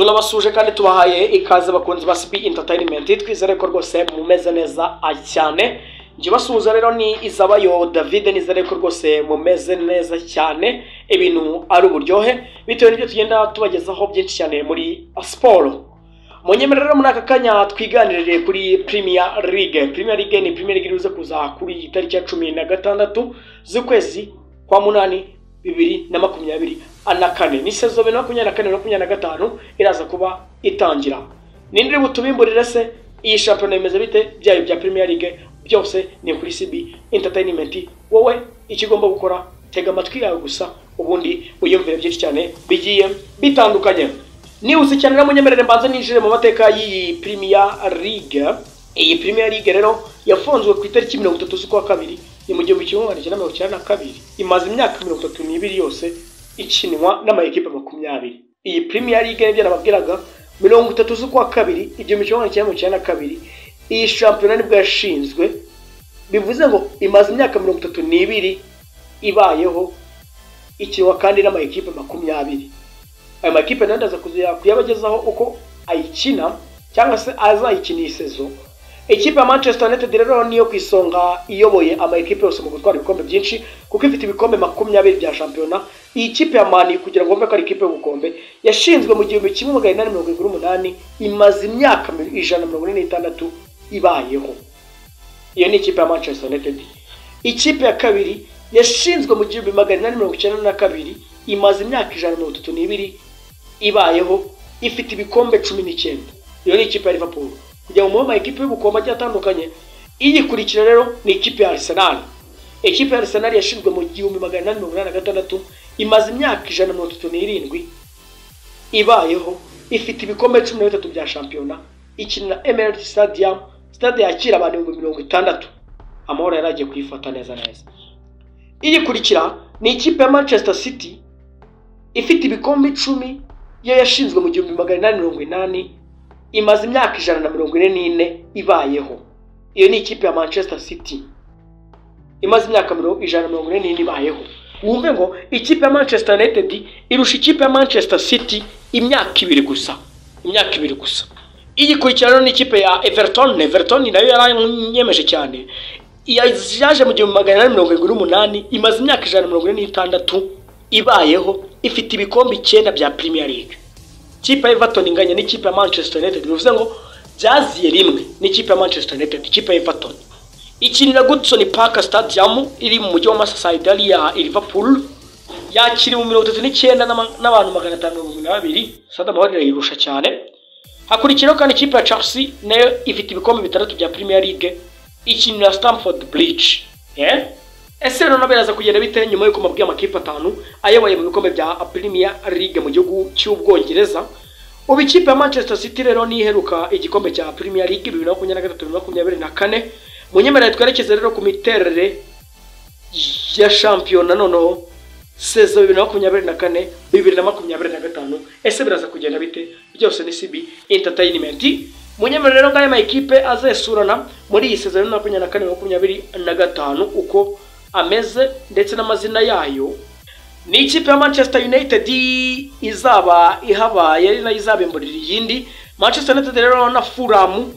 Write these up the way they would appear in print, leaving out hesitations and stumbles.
Turabasuje kandi tubahaye ikaze, bakunzi ba CB Entertainment. Twizere ko rwose mumeze neza cyane. Njye basuhuza rero ni Izabayo David. Nizere ko rwose mumeze neza cyane, ibintu ari uburyohe bitewe n'ibyo tugenda tubagezaho byinshi cyane muri siporo. Munyemerere rero muri aka kanya twiganirire kuri Premier League. Premier League ni Premier League iribuze kuza kuri iyi tariki ya 16 z'ukwezi kwa munani 2024. Ni saison 2024 2025 iraza kuba itangira. Ninde butubimburire se iyi shampiyona imeze bite, byayo bya Premier League byose ni kuri CB Entertainment. Wowe ikigomba gukora, tega amatwi yawe gusa, ubundi uyumvire byinshi cyane bigiye bitandukanye. Nihuse cyane rero, munyemerere mbanze ninjire mu mateka y'iyi Premier League. Iyi Premier League rero yafunzwe ku itariki 30 z'ukwa kabiri, ni mu 1992. Imaze imyaka 32 yose ikinwa n'amayikipe 20. Iyi Premier League nibyo nababwiraga, 30 z'ukwa kabiri 1992 iyi shampiyona nibwo yashinzwe. Bivuze ngo imaze imyaka 32 ibayeho, ikinwa kandi n'amayikipe 20. Ayo makipe nayo ndaza kuyabagezaho uko ayikina cyangwa se azayikina iyi saison. Ikipe ya Manchester United rero niyo ku isonga iyoboye ama ekipe yose mu gutwara ibikombe byinshi, kuko ifite ibikombe 20 bya shampiyona. Iyi kipe ya Man, kugira ngo wumve ko ari ikipe y'ubukombe, yashinzwe mu 1878, imaze imyaka 146 ibayeho. Iyo ni ikipe ya Manchester United. Ikipe ya kabiri yashinzwe mu 1892, imaze imyaka 132 ibayeho, ifite ibikombe 19. Iyo ni ikipe ya Liverpool. Kugira ngo mube ekipe y'ubukombe agiye atandukanye. Iyikurikira rero ni ikipe ya Arsenal. Ikipe ya Arsenal yashinzwe mu 1886, imaze imyaka 137 ibayeho, ifite ibikombe 13 bya shampiyona. Ikinira Emirates Stadium, stade yakira abantu 60,000. Amahoro yaragiye kuyifata neza neza. Iyikurikira ni ikipe ya Manchester City, ifite ibikombe 10. Yo yashinzwe mu 1880, imaze imyaka 144 ibayeho. Iyo ni ikipe ya Manchester City, imaze imyaka 144 ibayeho. Wumve ngo ikipe ya Manchester United irusha ikipe ya Manchester City imyaka 2 gusa, imyaka 2 gusa. Iyikurikira ni ikipe ya Everton. Everton nayo yaranyemeje cyane, yaje mu 1878, imaze imyaka 146 ibayeho, ifite ibikombe 9 bya Premier League. Ikipe ya Everton inganya n'ikipe ya Manchester United, bivuze ngo byaziye rimwe n'ikipe ya Manchester United. Ikipe ya Everton ikinira Goodison Park Stadium iri mu mujyi wa Merseyside ya Liverpool, yakiriwe mu 39 n'abantu 522. Stade Amahoro irayirusha cyane. Hakurikiraho kandi ikipe ya Chelsea, nayo ifite ibikombe 6 bya Premier League, ikinira Stamford Bridge. Ese rero biraza kugenda bite nyuma y'uko mabwiye amakipe 5 ayoboye mu bikombe bya Premier League mu gihugu cy'Ubwongereza? Ubu ikipe ya Manchester City rero niheruka igikombe cya Premier League 2023 2024. Munyemerere twerekeze rero ku miterere ya shampiyona noneho saison 2024 2025. Ese biraza kugenda bite? Byose ni CB Entertainment. Munyemerere rero ngaya makipe azesurana muri iyi saison 2024 2025 uko ameze ndetse n'amazina yayo. Ni ikipe ya Manchester United izaba ihabaye, ari nayo izabimburira iyindi. Manchester United rero na Fulham,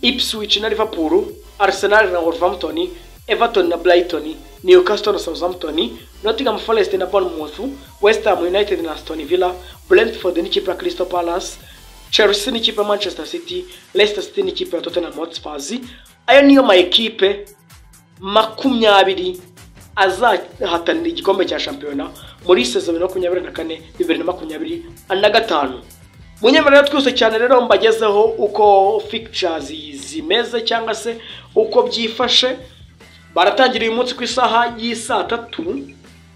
Ipswich na Liverpool, Arsenal na Wolverhampton, Everton na Brighton, Newcastle na Southampton, Nottingham Forest na Bournemouth, West Ham United na Aston Villa, Brentford n'ikipe ya Crystal Palace, Chelsea n'ikipe ya Manchester City, Leicester City n'ikipe ya Tottenham Hotspur. Ayo niyo ma ekipe 20 azahatanira igikombe cya shampiyona muri saison 2024 2025. Munyemerere twese cyane rero mbagezeho uko fixtures zimeze cyangwa se uko byifashe. Baratangira uyu munsi ku isaha y'isaa 3.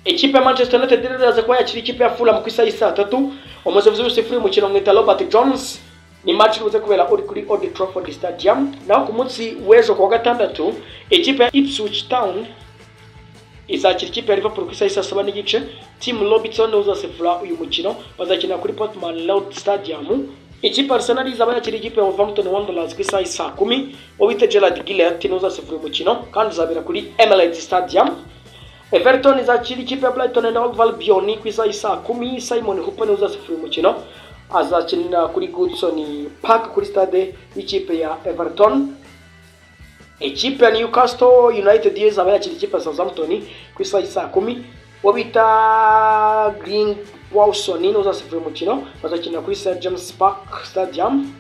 Ikipe ya Manchester United iraza kuba yakira ikipe ya Fulham ku isaha y'isaa 3. Umusifuzi w'isifuri umukino mwita Robert Jones. Ni match ibuze kubera uri kuri Old Trafford Stadium. Naho ku munsi w'ejo kuwa gatandatu, ikipe ya Ipswich Town izakira ikipe ya Liverpool ku isaha y'isaa 7:15. Tim Robinson uzasifura uyu mukino, bazakina kuri Portman Road Stadium. Ikipe Arsenal izaba yakira ikipe ya Wolverhampton Wanderers ku isaha y'isaa 10. Uwitwa Gerard Gillett uzasifura uyu mukino kandi uzabera kuri Emirates Stadium. Everton izakira ikipe ya Brighton and Hove Albion ku isaha y'isaa 10. Simon Hooper uzasifura uyu mukino. Azakinira kuri Goodson Park, kuri stade y'ikipe ya Everton. Ikipe ya Newcastle United yo izaba yakira ikipe ya Southampton ku isaha y'isaa 10. Uwo bita Green Wilson niwe uzasifura umukino, bazakinira kuri St James Park Stadium.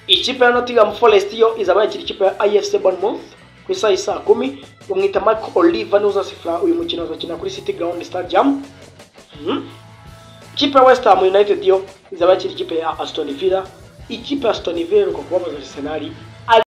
Ikipe ya Nottingham Forest yo izaba yakira ikipe ya AFC Bournemouth ku isaha y'isaa 10. Bamwita Mark Oliver niwe uzasifura uyu mukino, bazakina kuri City Ground Stadium. Ikipe ya West Ham United yo izaba yakira ikipe ya Aston Villa. Ikipe ya Aston Villa iheruka kubabaza Arsenal.